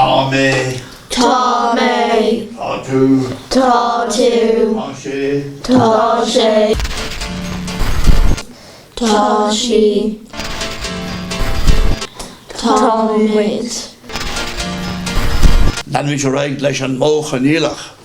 Tá mé. Tá mé. Tá tú. Tá tú. Tá sé. Tá sé. Tá sí. Tá muid. Leanfaimid ar aghaidh leis an modh coinníollach.